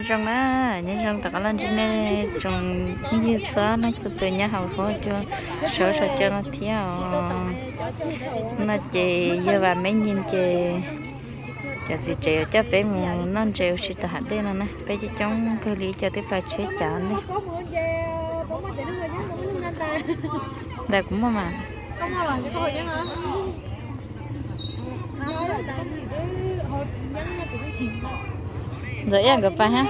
Zoo na, nyob zoo rov qab los ntsib nej tsoom phooj ywg txhua leej txhua tus nyob hauv huab cua saum huab saum cua no thiab os. No ces yog Vam Meeb Nyij ces cov txiv tsev yuav coj peb mus noj ntses ua si tom hav dej no na, peb coob coob kawg li ib co twb pais tsheb cav ntej. Ntawm kuv muaj mas. Ntxawm Iab nkawd pais hab.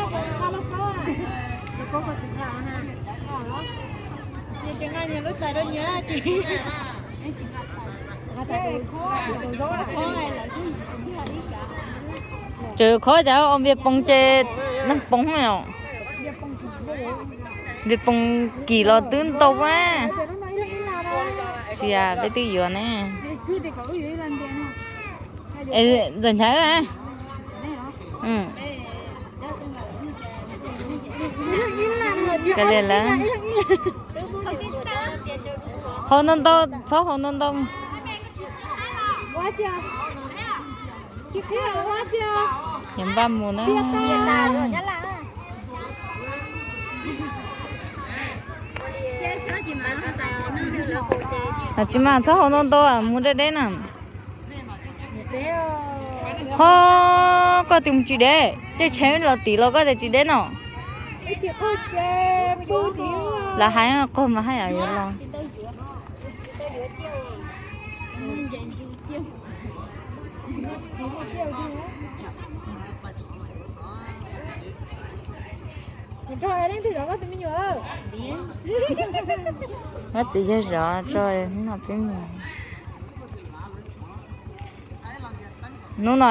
Tseem khob cas ua npias poos ces neeg poob os. Npias poos kim los twb ntau a. Tsis, peb twb yuav ne. Ntxawm Nchaiv a. Kav liam lawm. Haus ntau ntau, txhob haus ntau ntau. Yog npaj mus na. Tsis mas txhob haus ntau ntau, mus deb deb na. Ho koj tus mus tsis deb, tej tsheb los tim los koj tias tsis deb no. Lawv hais qaug mas haj yam yuav los. Ob txiv yawg zov tso, no peb mus. Hnub no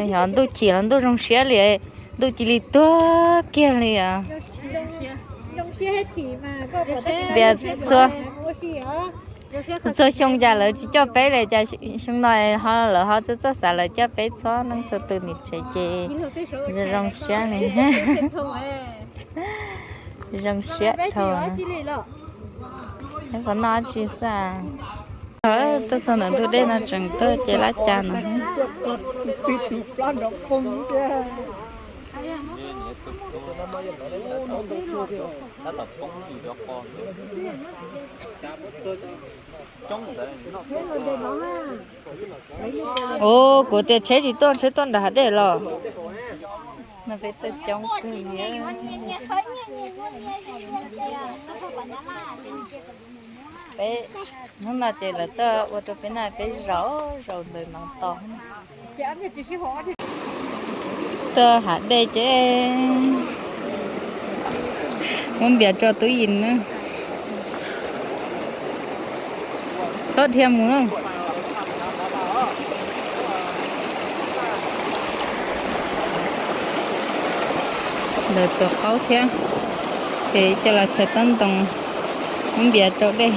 xyov ntuj chim los ntuj zoo siab li, ntuj cia li tuag kiag li os. Tias txhua, txhua xyoo cas lawv tsis coj peb li cas, xyoo no ho lawv ho txawj txawj xav lawv coj peb txhob neej txhua tus niam tsev ces zoo siab li. Zoo siab dhau. Qhov noj tsi xwb. Tuaj txog ntawm ntug dej no tseem tuaj ces lab cas no. Ua kuv tias tsheb tsis tuaj, tsheb tuaj nram hav dej los. No peb tuaj coob kawg li. Peb hnub no ces lawv tuaj ua rau peb na, peb zaum zaum ntawm no tos. Tuaj hav dej ces muab npias tso tub yim na. Txhob dhia mus na. Lawv tuav qaub thiab, ces coj los chaws tob ntoo, muab npias rau dej.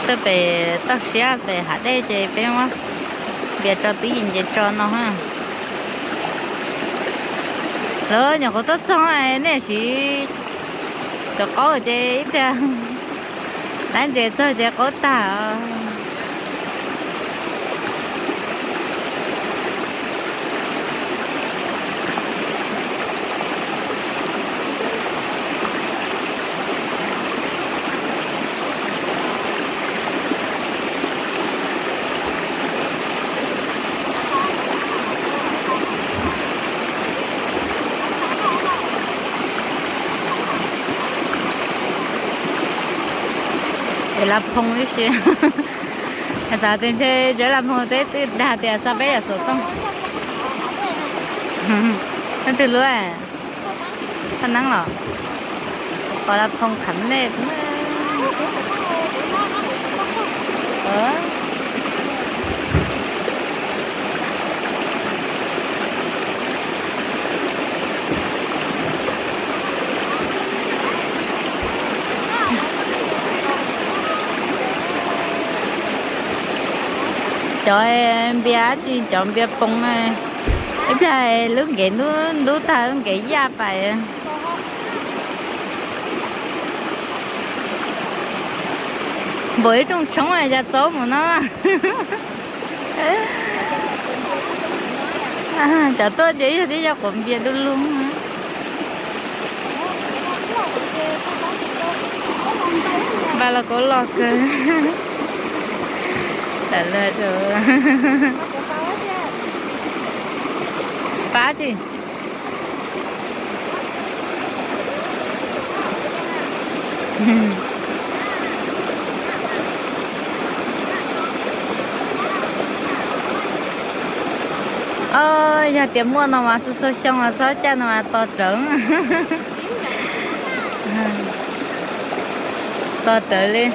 Tuaj pem toj siab pem hav dej ces peb muab npias tso twb yim nce tso no. Lawv nyuam qhuav tuaj txog nej siv cov qaub ces ib pliag lab ntses txog ces qaub tag. Es Laj Phoo tib si. Xav tias ntshe tsev Laj Phoo teb twb dag tias xa peb yam xov tooj. Leej twg lub? Phaj Neeb los? Pom Laj Phoo qhav nej. Cov npias tsis, cov npias poo na, ib pliag lub nkev ntub ntub tag lub nkev yaj pais. Npaum ib rooj tshoob cas txaub mus no. Cov tuaj ces yog tib yog quav npias du lug. Npaj los kuv los kawg. Tam luag rau pab tsis. Yog tias muaj no mas txhua txhua xyoo mas txhob caj no mas to rawv. To rawv li.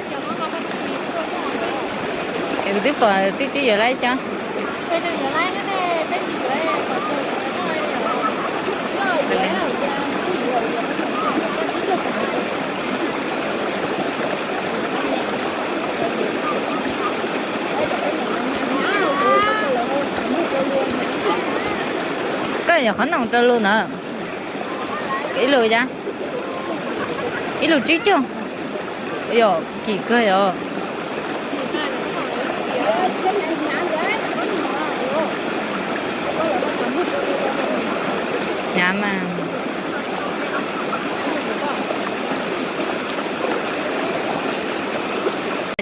Kuv twb pom tib tsib yuav laib cov. Koj yuav qhov noom rau lus ntawd. Ib lus yom? Ib lus tsib caug. Yom, kim kawg yom. Hnyav mas.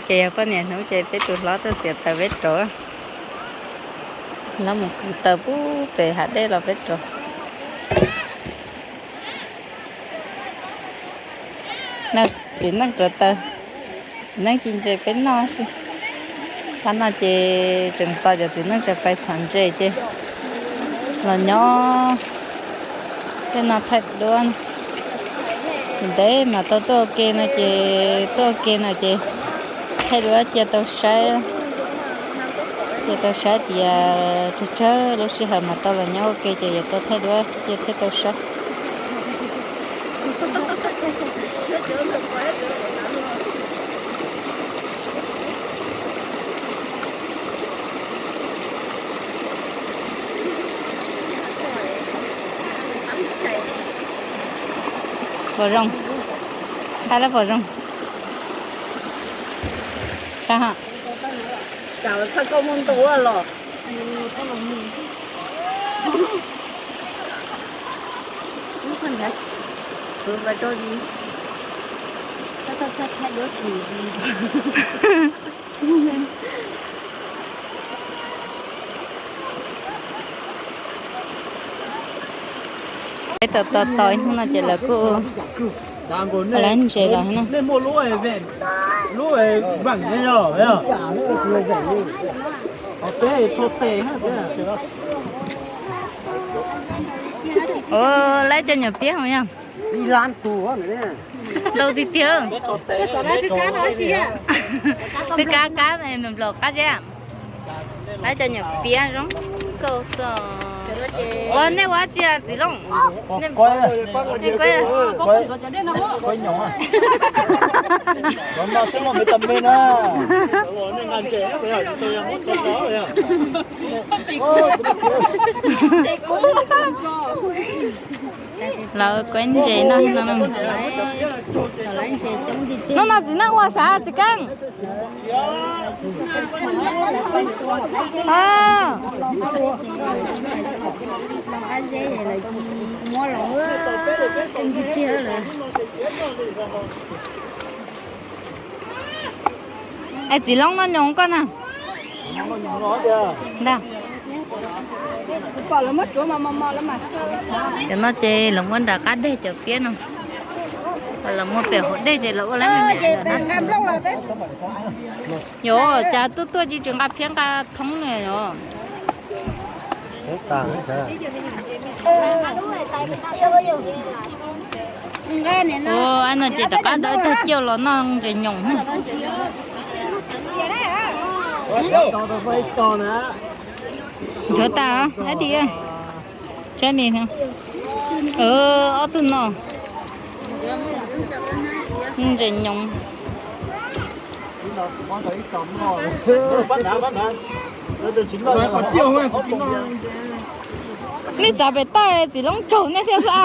Ces yog poj niam hnub ces peb tus hlob tuaj txiav taws peb rauv. Hlob mus kwv taws pub pem hav dej los peb rauv. Txiv neej rauv taws, txiv neej ci ntses peb noj xwb. Pab no ces tseem tos cov txiv neej tseem pais txhom ntses ces los nyob tej no thaij duab. Ntev mas tau tuaj ua ke no ces tuaj ua ke no ces thaij duab cia tau saib, cia tau saib tias tsawg tsawg lub sij hawm mas tau los nyob ua ke ces yuav tau thaij duab cia thiaj tau saib. Pom zoo, nqa lawm pom zoo. Nqa ho. Peb tau tos tos ib hnub no ces lawv kuj ua lawv ntses los na. Ua lawv cov nyuam piab mus yog. Ntau tiag tiag. Twb kab kab nplaum qab zeb. Lawv cov nyuam piab zoo nkauj xwb. Ua nej ua tsi txiv Looj? Kuv nyob, kuv nyob, kuv nyob me tam me na. Lawv kuv ntses no no. No no txiv neej ua sav txiv Keeb. Es txiv Looj noj nyoos koj na. Cov no ces lawv muab nram qab deg cov piab no. Lawv muab pem hauv dej ces lawv ua lawv me me. Yog cas tuaj tuaj ces tsis nqa phiab nqa thoob ne yog. Ua no ces rov qab dawb tag ciaj los noj ntses nyoos. Nchuav tas hab ti. Ob tug no ntses nyoos. Nej txav pem toj txiv Looj tsaug nej thiab xwb.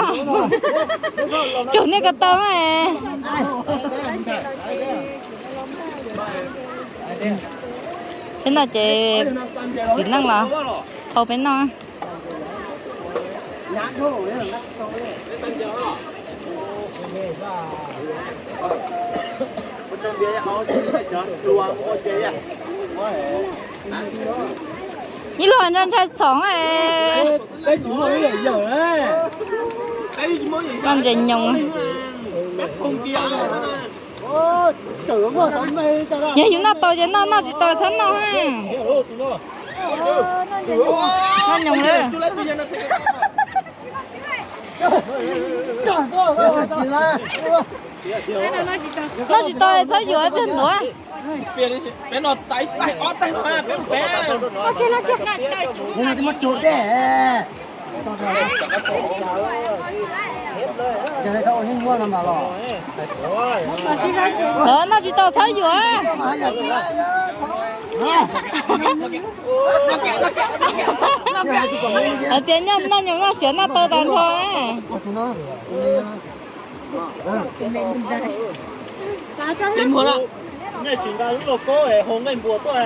Tsaug nej ko taw na. Thiab no ces txiv neej los hau peb noj. Ib lub ntshai ntshai txhoov. Noj ntses nyoos. Yog yus noj tau ces noj, noj tsis tau txhob noj. Noj nyoos lawm. Noj tsis tau txhob yuav, pliag ntuav. Noj tsis tau txhob yuav. Hais tias noj nyoos noj siav noj tau tas nrho. Nej tsis nqa lub lauj kaub es hau nqaij npua tuaj.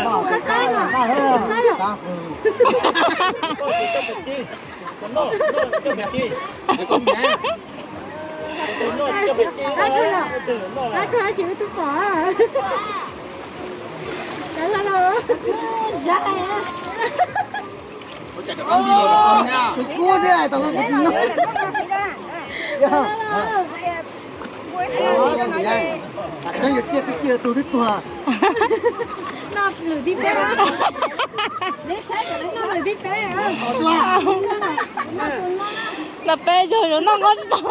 Tus kub thiab tau kuv tsis noj. Tam kheej yuav ciaj twb ciaj tus twb tuag. Noj peb zaug yuav noj nqos tsis tau.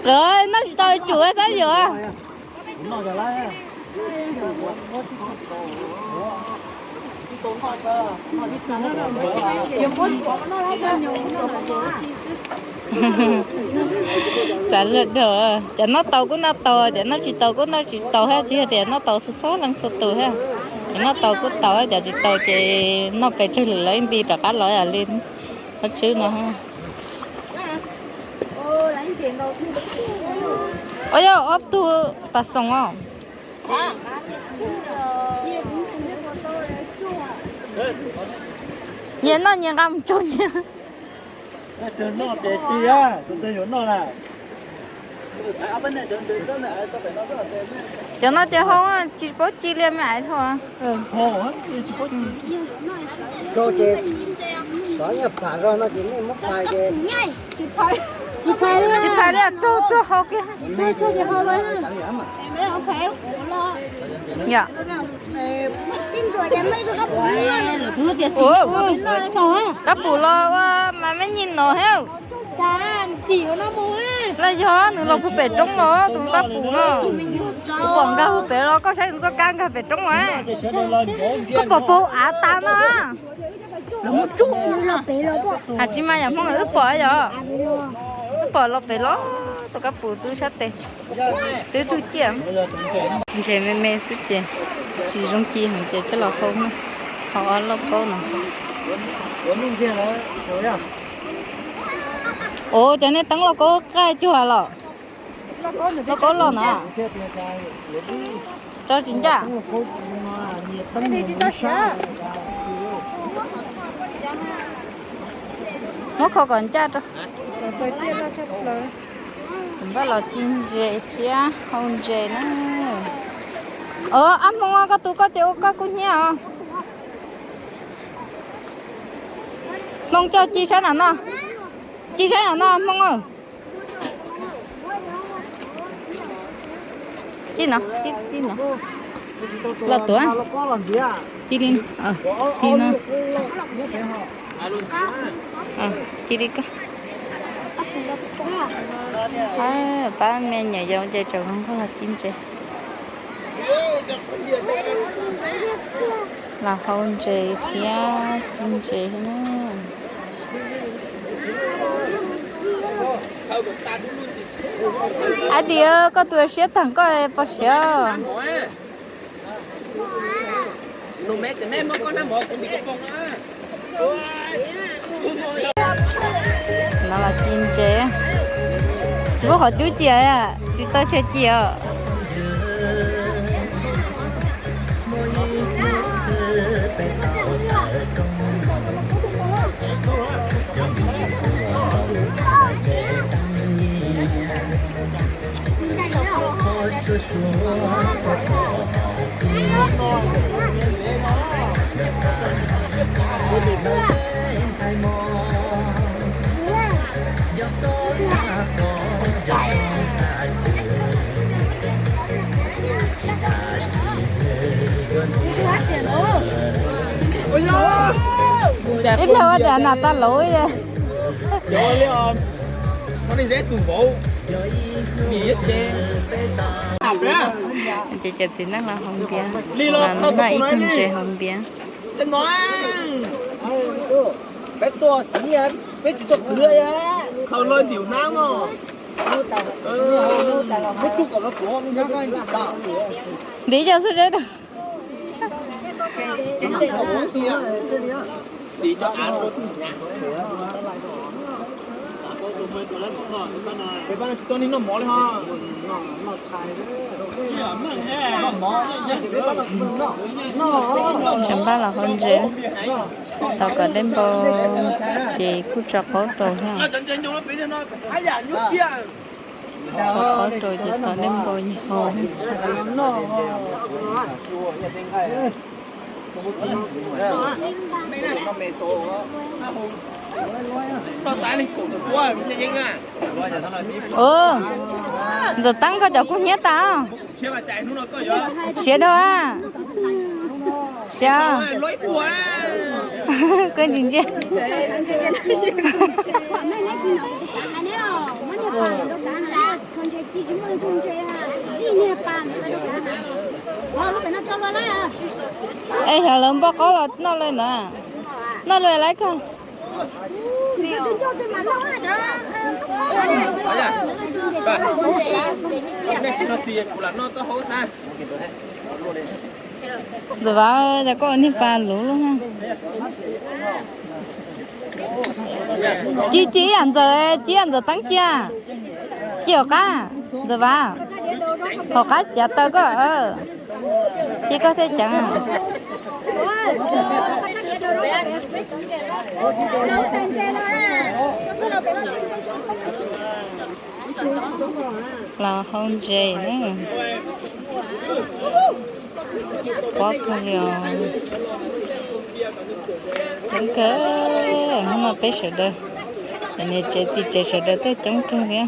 Lawv noj tsis tau tsum xab yuam. Tsav luag dhau, cov noj tau kuj noj tau, cov noj tsis tau kuj noj tsis tau, hab tsis yog tias noj tau txhua txhua leej txhua tus hab. Cov noj tau kuj tau, cov tsis tau ces noj pes tsawg lwm lawv nti rov qab los li ob tswb no. Ua yog ob tug pas xoos os. Nyias noj nyias nqa mus tsaug nyias. Cov no ces hau tsis paub ci li me ais dhau. Tsis phais li, tsaug tsuag hau kiag. Yom. Kab pum los ua mas me nyuam no thiab. Los yog nws los puag pem roob los tus kab pum no. Kuv pom nkag hauv pem los koj saib, txoj kab nkag pem roob los. Koj pom puag av tas no. Has tsis mas yog Hmoob wb pom yog. Wb pom los pem los, tau kab pus twb sab tes, twb tug ciaj. Ntses me me xwb ces tsis zoo ci heev ces coj los hau, hau ob lauj kaub no. Ua cov nej teeb lauj kaub qaj cuag los. Lauj kaub los no. Rau tsis ncaj. Muab kho kom ncaj rau. Npaj los ci ntses thiab hau ntses na. Ab Hmoob, koj tu koj ces ua koj kub hnyiab os. Hmoob, coj ci saib na no. Ci saib na no Hmoob. Ci no, ci no. Los tuav. Ci li, ci no. Ci li koj. Pab me nyuam yaus ces tseem zoo nkauj los ci ntses. Los hau ntses thiab ci ntses na. Ab Dim, koj tus siab tag koj pom siav. No los ci ntses. Lub qhov cub ci, tsis tau tshaib ci os. Ib pliag ua cas nas tas lauv. Ces cov txiv neej los haus npias, noj ib tug ntses haus npias. Ntiv cov xub zeb rau. Tseem npaj los hau ntses, tos kom dej npau ces kuj tso qaub rau thiab. Tso qaub rau ces tos dej npau ces hau. Ntxawm Teeb, koj cov kub hnyiab tas. Siav dhau a. Siav. Koj ntsia ntsia. Es xyov lawv npaj qaub los noj li ntawd. Noj li lawm koj. Ntxawm Vam, cas koj ua niag pas luv luj na. Ci ci ib yam Ntxawm, ci ib yam Ntxawm Teeb cia. Ci hauv qab, Ntxawm Vam. Hauv qab cav taw koj, ci koj thiaj ceev. Los hau ntses na. Pob kawg li os. Coob kawg, hnub no peb sawv daws, niam tsev txiv tsev sawv daws tuaj coob kawg li.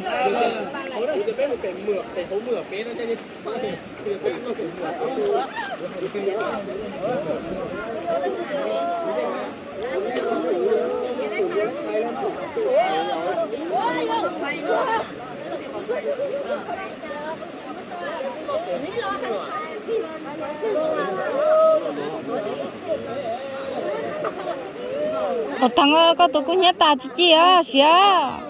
Thaum tag koj tus kub hnyiab tas tsis ci os, siav.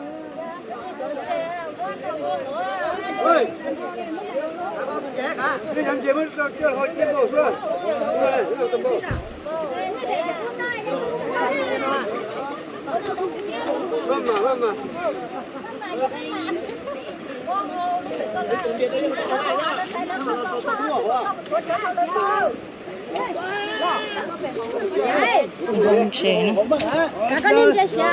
Ntses na.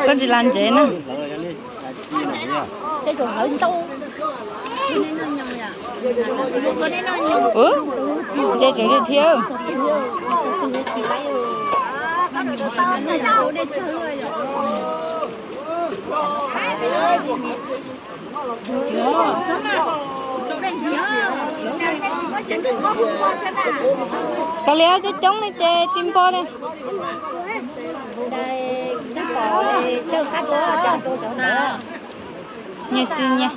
Koj tsis las ntses na. Ntses tseem li thiab. Kav liam coob coob li ces tsis npo li. Nyias xwb nyias.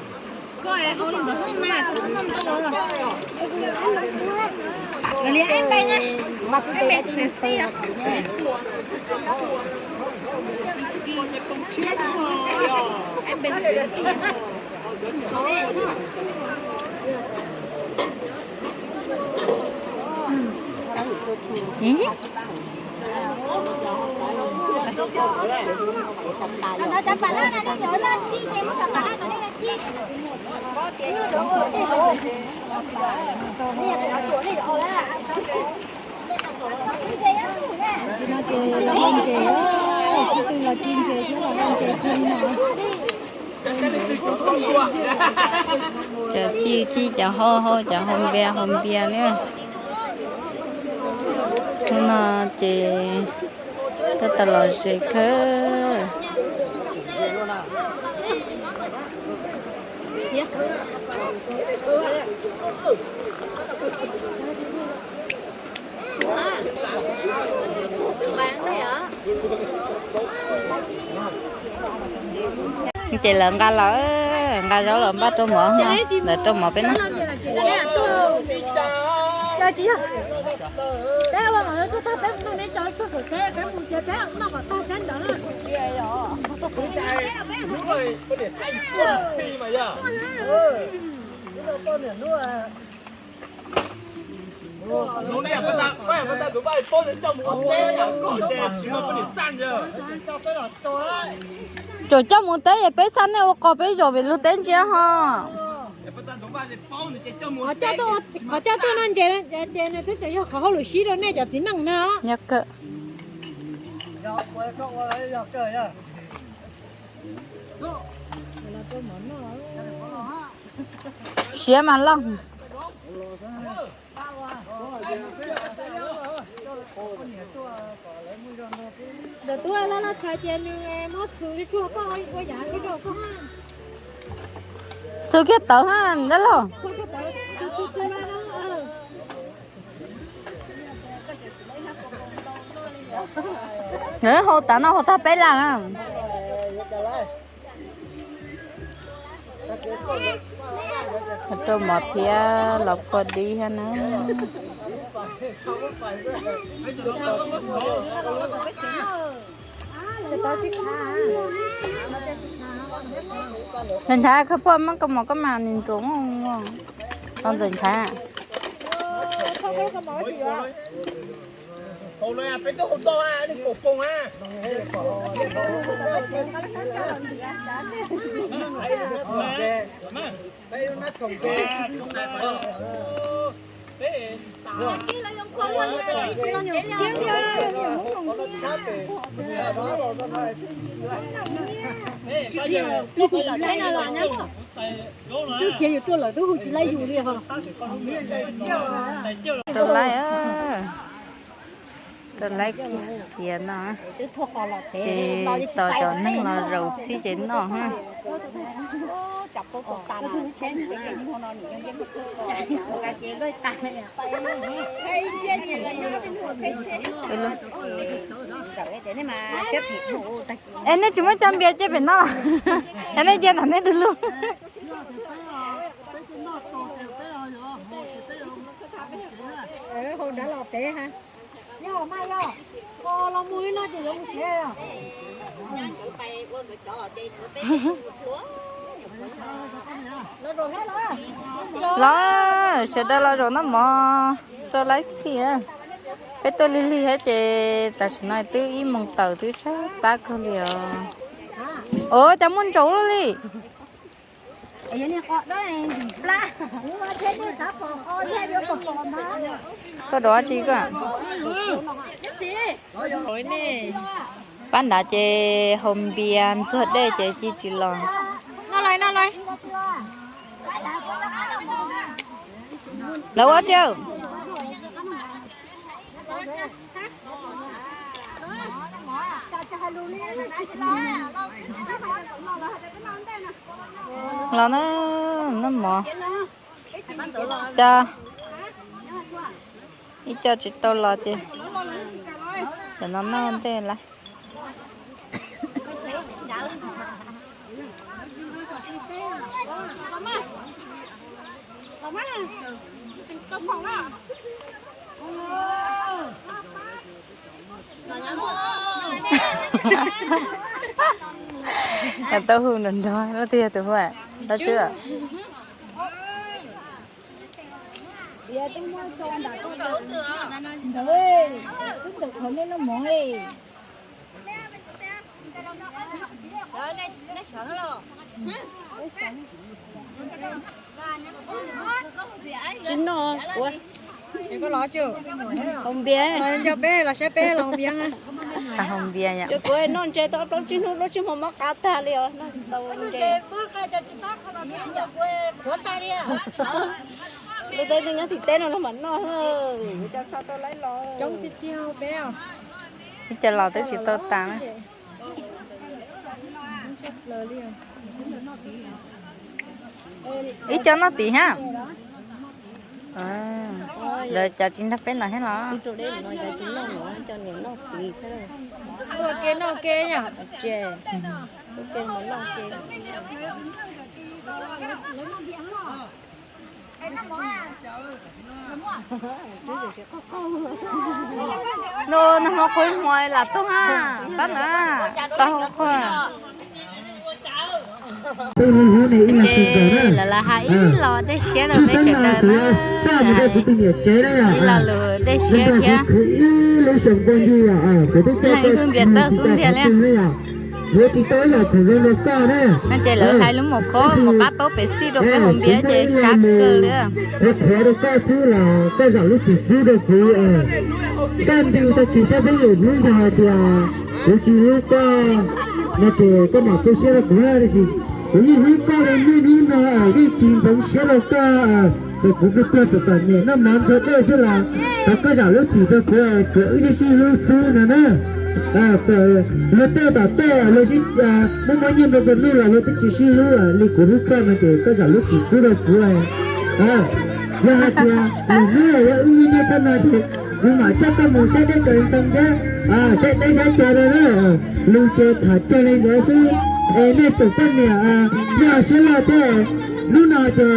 Cov ci ci cov hau hau cov hau npias hau npias li. Hnub no ces tab tom los ze kawg. Ces lawv nqa los, nqa zaub los npaj rau mov, lawv rau mov peb na. Tseem coj mus teb es peb xa nej ua qos peb zom vim lub teb ntsiab ho. Qhov coj tuaj no ntses ces nws twb tseem yog qhov hauj lwm sib rau nej cov txiv neej na. Nyob kawg. Siav mas loj. Ntawm tub los los txhais tias nws muab txhuv li tsuag koj ua yam li rau koj. Txhuv kiag tawv ha dab laug. Hau tas no hau tag peb las na. Rau mov thiab los phua dib thiab na. Ntxhais ntxhais, khaws phua muab koj mov koj mam nim ntxuav. Tau ntxawm ntxhais. Twb tias yus tuaj lawm twb hu tsis laib yus li os. Rau laib, rau laib kiag no. Ces tos cov neeg los zaum txhij ces noj ha. Es nej tsis muab cov npias cia pem no los? Es nej cia nram nej du lug. Los, sawv daws los zaum noj mov rau lawv txhij. Peb tuaj lig lig thiab ces tam sim no twb ib moos tawm twb tshaib plab kawg li os. Ua cas muaj ntsaum luaj li. Koj dob tsi koj? Pab nrad ces haus npias ntxuag dej ces cia tsis los. Lawv ua tsi? Los na, noj mov. Cov, ib co tsis tau los ces cov no noj ntej lawm. Cov taub hau nrog nrog, leej twg yog tus hu? Tab tswb. Tsis noj ua, koj los tsis haus npias? Nco peb los saib peb los haus npias. Haus npias yom. Kuv noj ntses tau plaub tsib hnub, plaub tsib hmo mob qab tag li os, noj tsis tau ntses. Lub teb nyob tim teb no los mam noj, cov xa tau laib los. Ib co los twb tsis tau tas na. Ib co noj tid hab. Lawv cov tsis nrog peb noj thiab los? Ua ke noj ke yom. Noj noj hmo qhov hmo lam tuaj ha, pab na, tau qhov. Ces lawv lam hais ib lo dej siab rau peb sawv daws na, ib lo lus dej siab thiab. Ib tug npias txawj xub ntiag li. Yuav tsis tau ib yam khoom zoo rau koj na. Ces lawv hais lub mus khob mus qab taub pem xij rau peb haus npias ces sab kawg li. Qhuav rau koj xwb los koj zam lub txim pub rau kuv. Koj nti tag kis sab peb lwm hnub yog hais tias kuv tsis hlub koj no ces koj mam tu siab rau kuv na, tab sis kuv yeej hlub koj li niaj hnub no, yeej tsis ntxeev siab rau koj. Txawm kuv tuag tuag txom txom nyem noj mov ntxuag dej xwb los thov koj zam lub txim rau kuv, kuv wb sib sib hlub xwb no na. Txawm luag tej tom tej luag sib muab muab nyiaj nplua nplua nuj los luag twb tsis sib hlub li kuv hlub koj no ces koj zam lub txim pub rau kuv. Yog hais tias lwm hnub yog wb muaj nyiaj tshaj no ces kuv mam coj koj mus saib teb chaws ntxhoo thiab, saib teb saib chaw rau na. Lus ces tham cuag li ntawd xwb. Es nej tsoom poj niam, nej ho siab loj thiab, hnub no ces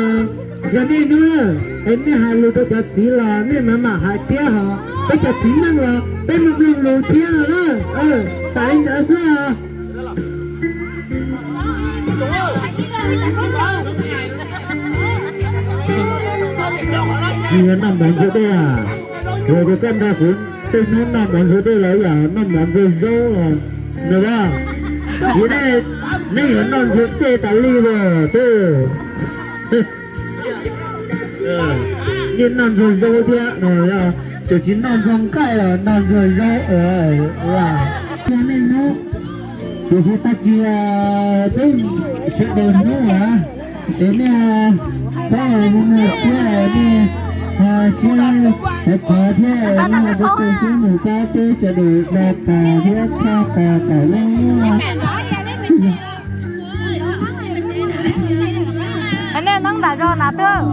yog nej hnub na, es nej hais lus rau cov txiv los nej mam mam hais thiab hos peb cov txiv neej los peb mloog mloog lus thiab no na. Tas li ntawd xwb. Tsis yog noj mov ntxuag dej, yog tias koj nrog kuv tej hnub noj mov ntxuag dej los yam noj mov ntxuag zaub no na. Yog nej, nej yuav noj ntxuag dej tas li los tej. Yeej noj ntxuag zaub thiab no, tseem tsis noj ntxuag nqaij los noj ntxuag zaub. Yog nej hnub, tiam sis tag kis peb sawv daws hnub as, es nej txhob mus mus siab, nej ho siab xav khov thiab, nej ho tu siab mus pab peb sawv daws da tas thiab tshaj tas tas lub. Nej nyob nram zos na twb.